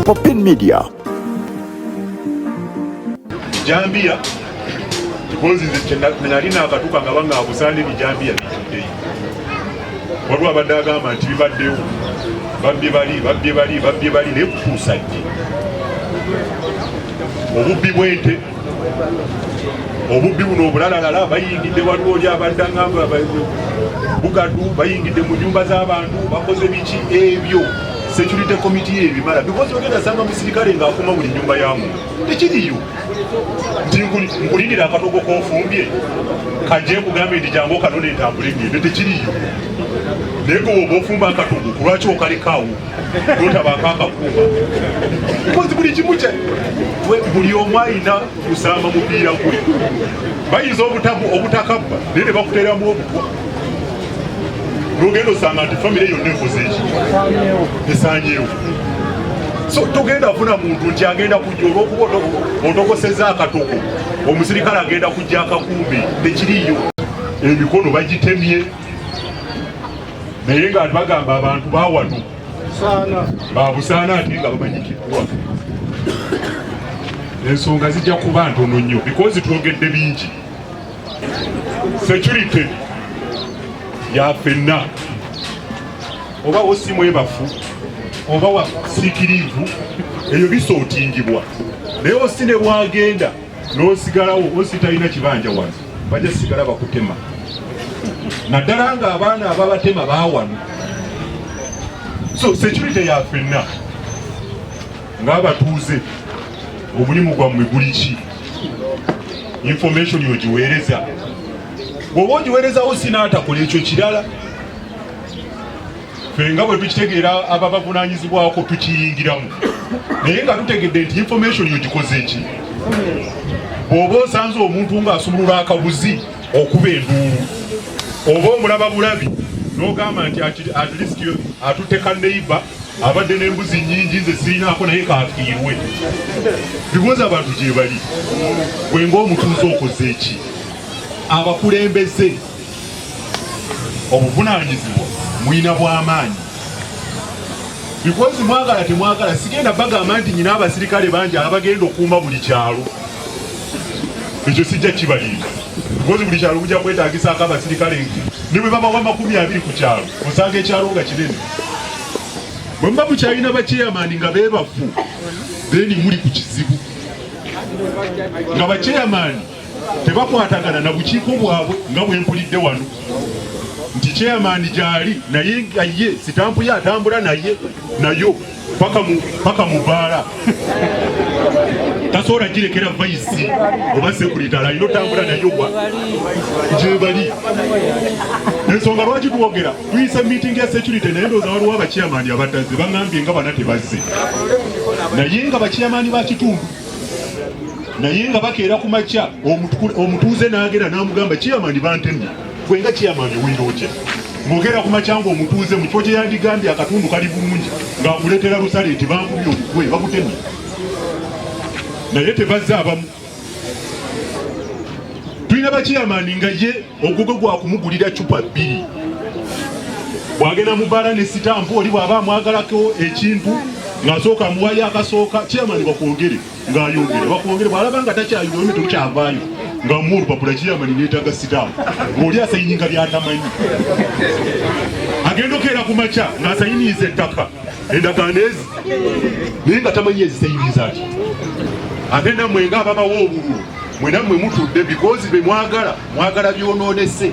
Popin Media. Jambiya because nze nali nakatuuka nga bangaabusaana ebijambiya bijjuddeyo. Waliwo abadde agamba nti bibaddewo, babbye bali, babbye bali, babbye bali, naye kutuusa ddi? Obubbi bw'ente, obubbi buno obulalalala, bayingidde. Waliwo oli abadde agamba bugadu bayingidde mu nyumba z'abantu, bakoze biki ebyo. Security committee ebimala, because ogenda sanga musirikale ng'akuma buli nyumba ya muntu. Tekiriyo nti nkulindira akatogo kofumbye kajje nkugambe nti jangu okanone ntambule ngende, tekiriyo. Naye gwe woba ofumba akatogo, kulwaki okalekaawo notabaako akakuuma? Because buli kimu buli omu ayina kusamba mupiira gwe. Bayinza obutakabba, naye ne bakuteramu obutwa, nogenda osanga nti famire yonna ekoze eki esanyeewo. So togenda funa muntu nti agenda kujja olwokuba otokoseza akatogo, omusirikale agenda kujja akakumbi. Tekiriyo. Emikono bagitemye, naye nga bagamba abantu bawano babusaana, ate nga bamanyikiddwa. Ensonga zijja kuba ntono nnyo because twogedde bingi. Security yafenna, oba OC mwebafu oba wa sick leave, eyo bisootingibwa. Naye OC ne bwagenda n'osigalawo, OC talina kibanja wano, bajja sigala bakutema, naddala nga abaana ababatema baawano. So security yafenna. Ng'abatuuze, omulimu gwammwe guli ki? Information ogiweereza, bw'oba ogiweerezawo sinaatakola ekyo kirala. Ffe nga bwe tukitegeera, ababavunanyizibwako tukiyingiramu, naye nga tutegedde nti information ogikoze ki. Bw'oba osanze omuntu ng'asumulula akabuzi okuba enduulu, oba omulaba bulabi n'ogamba nti at least atutte ka neighbor abadde n'embuzi nnyingi, nze sirinaako, naye kafiirwe, because abantu gye bali. Gwe ng'omutuuze okoze eki? Abakulembeze, obuvunaanyizibwa mwina bw'amaanyi, because mwagala temwagala, sigenda bagamba nti nyina abasirikale bangi abagenda okuuma buli kyalo. Ekyo sijja kibalimba, because buli kyalo mujja kwetagisaako abasirikale. Ne bwe babawa 20 ku kyalo, osanga ekyalo nga kinene. Bwe muba mukyalina bachairman nga beebafu, then muli ku kizibu, nga bachairman tebakwatagana na bukiiko bwabwe, nga bwe mpulidde wano nti chairman gyali, naye nga ye sitampu ye atambula naye nayo paka mu bbaala, tasobola girekera vice oba secretary, alina otambula nayo wa gyebali. Ensonga lwaki twogera, tuyise meeting ya security, naye ndowooza waliwo abachairman abatazze. Baŋambye nga bana tebazze, naye nga bachairman ba kitundu, naye nga bakeera ku makya, omutuuze n'agenda n'amugamba, "Chairman, bantemye." Gwe nga chairman owulira otya ng'ogenda ku makya nga omutuuze mu kifo kye yandigambye akatundu kali bulungi, ng'akuleetera lusale nti bankubye olukwe, bakutemye, naye tebazze? Abamu tulina bachairman nga ye ogugwe gwakumugulira cupa bbiri, bwagenda mu bbaala ne sitampu, oli bw'aba amwagalako ekintu ng'asooka amuwayo akasooka, "Chairman, bakwongere," ng'ayongera, "Bakwongere." Bw'alaba nga takyayongera, terukyavaayo, ng'amuwa olupapula, "Chairman, neetaaga sitampu," ng'oli asayininga byatamanyi. Agenda okeera ku makya ng'asayiniiza ettaka, endagaano ezi, naye nga tamanyi ezisayiniza ati. Ate nammwe nga ababawa obululu, mwe nammwe mutudde because be mwagala, mwagala byonoonese.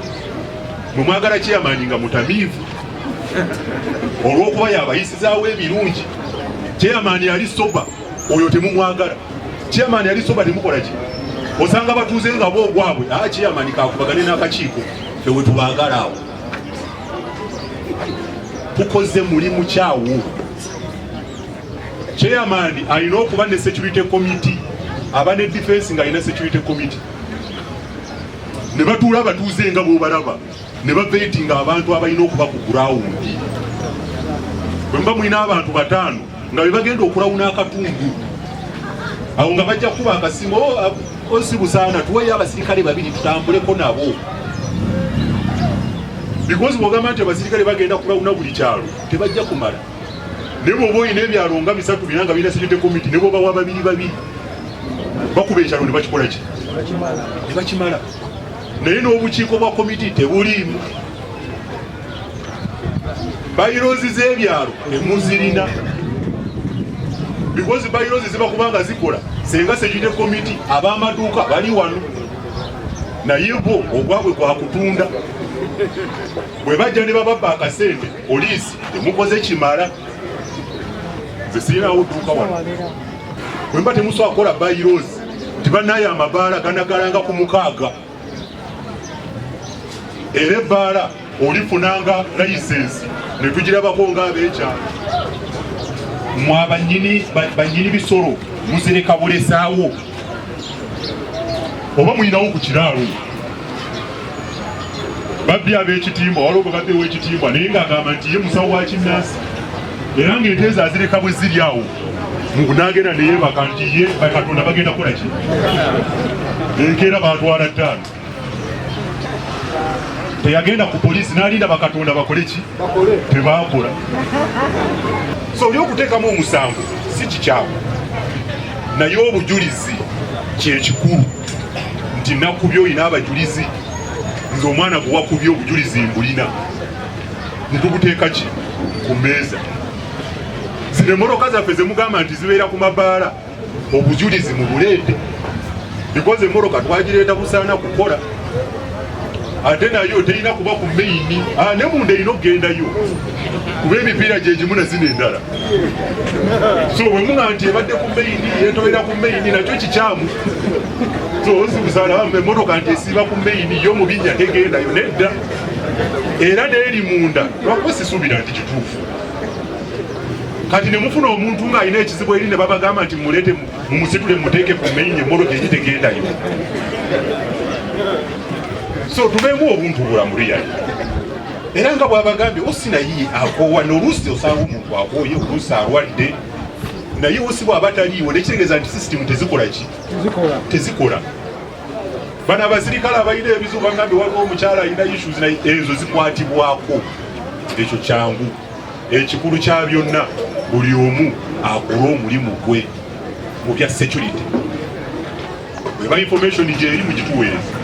Mwe mwagala chairman nga mutamiivu olw'okuba yabayisizaawo ebirungi. Chairman ali sober, oyo temumwagala. Chairman ali sober temukola ki? Osanga batuuze nga bo ogwabwe, aa, chairman kakubagane n'akakiiko, ffe we tubaagala awo. Tukoze mulimu kyawo. Chairman alina okuba ne security committee, aba ne defense nga alina security committee, ne batuula abatuuze nga bwobalaba, ne bavetinga abantu abalina okuba ku ground. Bwe muba mulina abantu bataano nga be bagenda okulawuna akatundu awo, nga bajja kuba akasimu, "OC Busaana, tuweyo abasirikale babiri tutambuleko nabo," because bwogamba nti abasirikale bagenda kulawuna buli kyalo, tebajja kumala. Naye bw'oba olina ebyalo nga bisatu bina nga birina security committee, ne bw'oba wa babiri babiri bakuba ekyalo ne bakikola ki, ne bakimala. Naye n'obukiiko bwa komiti tebuliimu. Bylaws z'ebyalo temuzirina, because bylaws ziba kubanga zikola senga security committee. Ab'amaduuka bali wano, naye bo ogwabwe gwakutunda. Bwe bajja ne bababba akasente, poliisi temukoze kimala. Nze sirinawo dduuka wano. Bwe mba temusobola kukola bylaws nti bannaye amabaala ganagalanga ku 6, era ebbaala olifunanga layisensi ne tugirabako ng'abeekyalo. Mwe abanyini banyini bisolo muzireka bulesaawo, oba mulinawo ku kiraalo babbi ab'ekitimbwa. Waliwo gwe babbi ow'ekitimbwa, naye ng'agamba nti ye musawo wa kinnansi, era ng'ente ezo azireka bwe ziri awo, n'agenda neyeebaka nti ye bakatonda bagenda kukola ki. Enkeera batwala ttaano. Teyagenda ku poliisi n'alinda bakatonda bakole ki, tebakola. So oli okuteekamu omusango si kikyamu, naye obujulizi kyekikulu nti nakubye, olina abajulizi. Nze omwana gwe wakubye obujulizi mbulina, netubuteeka ki ku mmeeza. Zino emmotoka zaffe zemugamba nti zibeera ku mabaala, obujulizi mubuleete, because emmotoka twagireeta busaana kukola, ate nayo terina kuba ku main. Ah, ne munda erina okugendayo, kuba emipiira gyegimu na zino endala. So bwe muga nti ebadde ku main, yetolera ku main, nakyo kikyamu. So osibusaana emmotoka nti esiiba ku main, yo mu binnya tegendayo, nedda, era neeri munda. Lwakuba sisuubira nti kituufu. Kati ne mufuna omuntu ng'alina ekizibu eri, ne babagamba nti muleete mumusitule muteeke ku main, emmotoka eri tegendayo. So tubeemu obuntu bulamu really. Era nga bwabagambye, osi naye akoowa, n'oluusi osanga omuntu akooye, oluusi alwadde, naye osi bw'aba taliiwo nekitegeeza nti sisitimu tezikola ki, tezikola. Bano abasirikale abalina ebizibu, bagambye waliwo omukyala alina issues, naye ezo zikwatibwako, ekyo kyangu. Ekikulu kya byonna, buli omu akole omulimu gwe mu bya security. Bweba information gyeri, mugituweereza.